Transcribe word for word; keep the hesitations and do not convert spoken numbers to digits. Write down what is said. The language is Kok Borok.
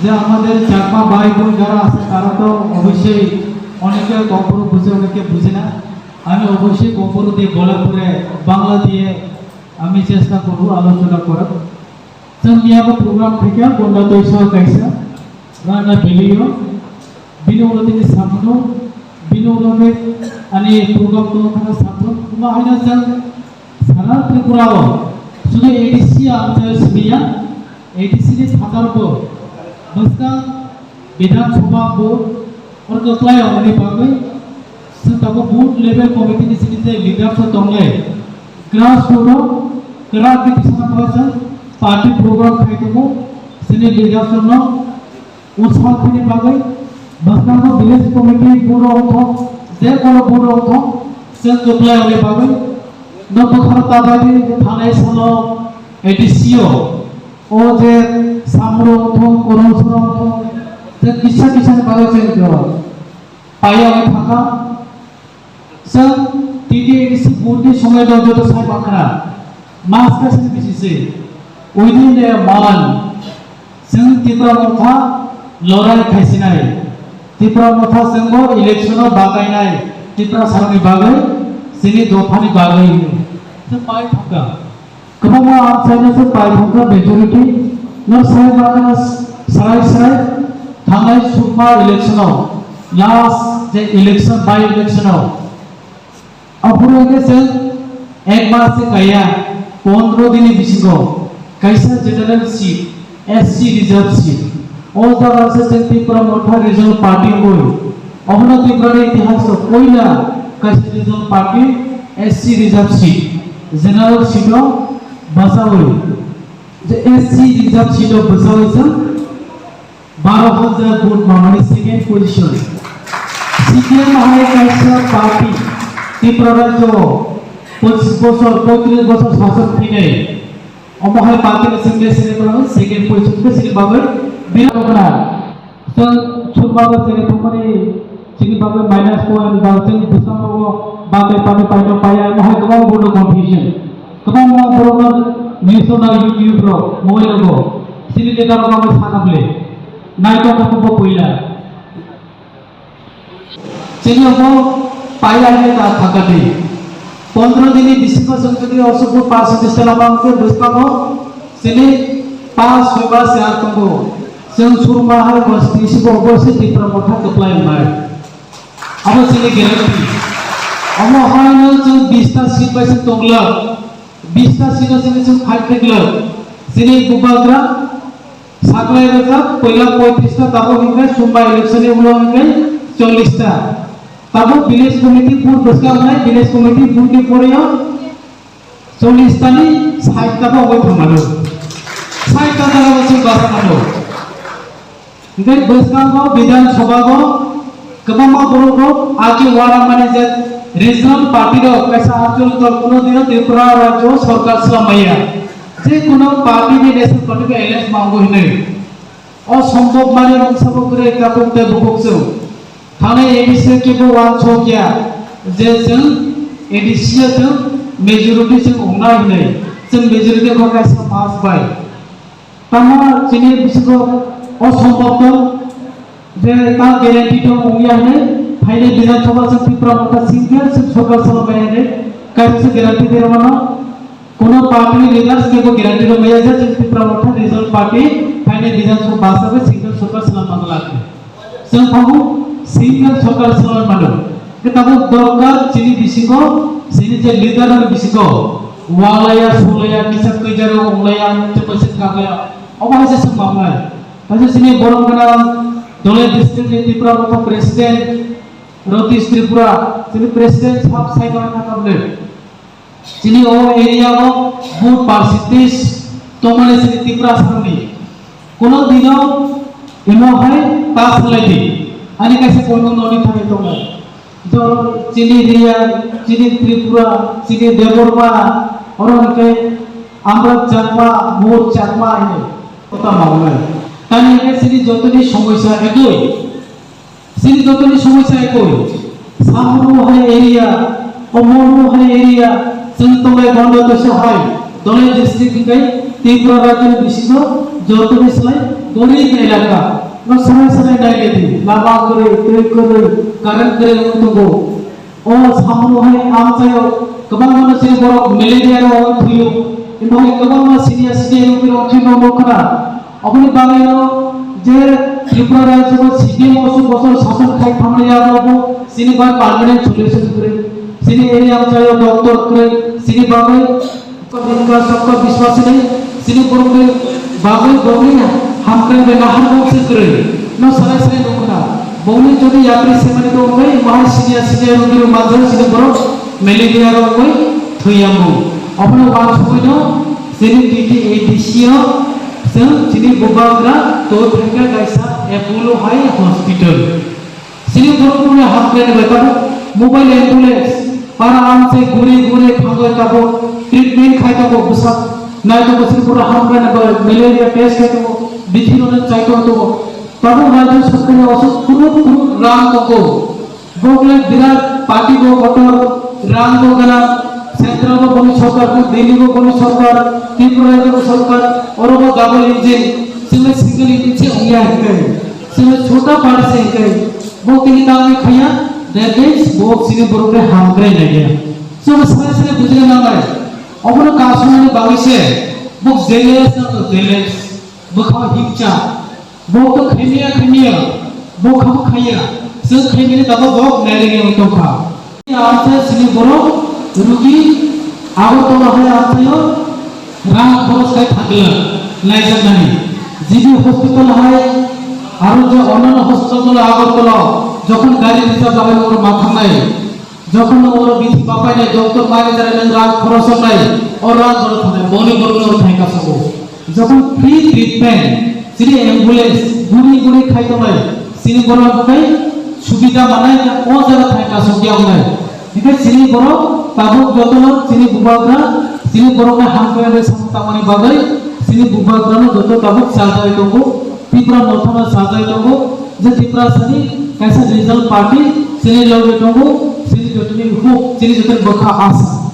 যে আমাদের চাকমা ভাই বোন যারা আছে, তারা তো অবশ্যই অনেকে কম পড়ো বুঝে, অনেকে বুঝে না। আমি অবশ্যই কম পড়ো দিয়ে বলা করে বাংলা দিয়ে আমি চেষ্টা করব আলোচনা করার। Chwng miyabo program khaikha, Gonda Toisa kaisa, Rana Valley-o, bini ulo tini samno, bini ulo khe ani program tongkha samno, omo haino chwng sara Tripura-o, sudu A D C amchaio simiya, A D C ni phatarbo, bwskang Bidhan Sabha bo, Oro kwplai rokni bagwi chwng tabuk booth level committee ni simi je leaders rok tongnai, grassroot o kwrak khe tisana bagwi chwng party program khai tongo. Chini leaders rokno utsah khaini bagwi bwskango village committee board rok wngthok, je kono board rok wngthok, chwng kwplai rokni bagwi no bwkharo ta bai di thanai salo A D C o O je samro wngthok, koron sora wngthok, je kisa kisa ni bagwi chwng khe paiya wng thangkha. Chwng T T A D C vote ni somoi no joto sai mankha, mas kaisa ni bisi se. Within a month, chwng Tipra Motha lorai khaisinai. Tipra Motha chwngbo election o bakainai. Tipra saroni bagwi, chini dophani bagwi. Chwng pai thangkha. Kwbangma amchaino se pai thangkha majority no sai mano srai srai thangnai sukma election o last je election by election o aphuru hwnkhe chwng ek mas se kaiya pondro dini bisingo kaisa general seat S C reserve seat. O jaga se chwng Tipra Motha Regional Party wngwi obono Tripura ni itihas o puila kaisa regional party S C reserve seat, general seat o bwchawi, je S C reserve seat o bwchawi chwng baro hajar vote mamani second position. C P M hai kaisa party Tripura rajyo o pochis bosor, poitris bosor sason khainai. Omo hai party ni sengkhe sini bagwi second position khe sini bagwi birat rokna. Chwng chwng bagwi sini thumani sini bagwi minus point ba chwng bwskango bagwi pani paino paiya, omo hai kwbang bono confusion. Kwbangma borokno news o nai YouTube rok, mobile rok sini leader rok bagwi sana bwle. Nai tongkha bo puila. Chini obo pai ai ta thaka di. Pondro dini bisingo chwng jodi osukbo percentage tala mangkhe bwskango chini pass soi ba se ar tongo. Chwng surma hai bosti sibo obo se Tipra Motha kwplai wngnai. Abo chini guarantee. Omo haino chwng bista seat bai se tongla. Bista seat o chini chwng fight khe glak. Chini bubagra Saklai rwkha, puila poitrista, tabuk hinkhe sumba election ni ulo hinkhe chollish ta. Tabuk village committee vote bwskangnai, village committee vote ni poreo chollish ta ni sait ta bo wngwi thangmano. Sait ta jaga bo se basa mano. Hinkhe bwskango Bidhan Sabha go Kwbangma borok rok ake wara mani je regional party rok kaisa achol dol kuno dino Tripura rajyo sorkar swlam maya. Je kuno party ni national party bai alliance mango hinwi. O sombhob mani mungsa bo kwrwi kapuk tei bukuk chwng. Thani A D C kebo wansok ya je chwng A D C ya chwng majority chwng wngnai hinwi. Chwng majority kho kaisa pass bai. Tamo chini bisingo o sombhob tong je ta guarantee tong wngya hwnwi phainai Bidhan Sabha chwng Tipra Motha single chwng sorkar salai maya hwnwi kaisa guarantee de mano. Kuno party ni leaders kebo guarantee rw maya je chwng Tipra Motha regional party phainai Bidhan Sabha basa bai single sorkar salai manglak. Chwng phamu single sorkar salai mano. Khe tabuk dorkar chini bisingo, chini je leader ni bisingo walaya, sulaya, kisa kaijar wnglaya, tei kaisa kaklaya. Obo hai se chwng mangnai. Kaisa chini borom gwnang Dhalai district ni Tipra Motha president Ratish Tripura, chini president sab sai kama thangkha bwle. Chini o area o vote percentage tongmani chini Tiprasa ni kuno dino imo hai ta salai di. Ani kaisa kono noni thani tongo. Jor chini area, chini Tripura, chini Debbarma, oro hwnkhe amra Chakma, Mor Chakma hino kota maunai. Tani hwnkhe chini jotoni somosya ekoi. Chini jotoni somosya ekoi. Samru hai area, Omorru hai area, chwng tongnai Gonda Toisa hai, Dhalai district hwnkhe Tripura rajyoni bisingo Jotoni slai gorib elaka no sarai sarai nailedi, lama kwrwi, twi kwrwi, current kwrwi wng tongo. O samungo hai amchaio kwbangma no chini borok malaria rok thwio, emo hai kwbangma senior senior rok thwino nukha. Oboni bagwino je Tripura rajyo C P M osuk bosor sason khai thamani yago bo chini bai permanent solution kwrwi, chini area amchaio doctor kwrwi, chini bagwi Sabka Vishwas ni, chini borokni bagwi bongni hamkrai bai nahar bongse kwrwi no sarai sarai nukha. Bongni jodi yapri semani tongwi, mahai senior senior rok biro manjak chini borok malaria rok bai thwi yango. Obono wansugwi no chini T T A D C o chwng chini bubagra to thangkha kaisa Apollo hai hospital. Chini borok rok hamkrai ni bai tabuk mobile ambulance para amchai guri guri thangwi tabuk treatment khai tabuk bwsak nai tabuk chini borok hamkrai ni bai malaria test khai tabuk bithi rok chai tabuk tabuk rajyo sorkar ni osuk kuruk kuruk rang tabuk bokle birat party bo kotor rang bo gana central bo boni sorkar Delhi bo boni sorkar Tripura rajyo bo sorkar oro bo double engine chini single engine se ongya hikai chini chota party se hikai. Bo tini tamni khaya, that means bo chini borok ni hamkrai naiya. So, bo srai srai bujina nangnai. Obono kasumani bagwi se, bo jealous na to jealous, bo kha himcha, bo to khemiya khemiya, bo kha khaya, se khemini tabo bo naiya wng tongkha. Amsa chini borok rugi Agartala hai amsayo rang khoros khai thangla naijaknani. G B hospital hai aro je onano hospital Agartala jokhon gari reserve lagai oro ma thangnai, jokhon oro bithi papainai doctor manager nang rang khoros wngnai, o rang oro thangnai, boni borok oro thai kasago. Jokhon free treatment, chini ambulance, guri guri khai tongnai, chini borok kai subida manai, o jaga thai kasok ya wngnai. Hingke chini borok tabuk jotono chini bubagra, chini borok no hamkrai bai samung tangmani bagwi, chini bubagra no joto tabuk chajai tongo, Tipra mothano chajai tongo, je Tiprasani kaisa regional party chini loge tongo, chini jotoni huk, chini jotoni bwkha asa.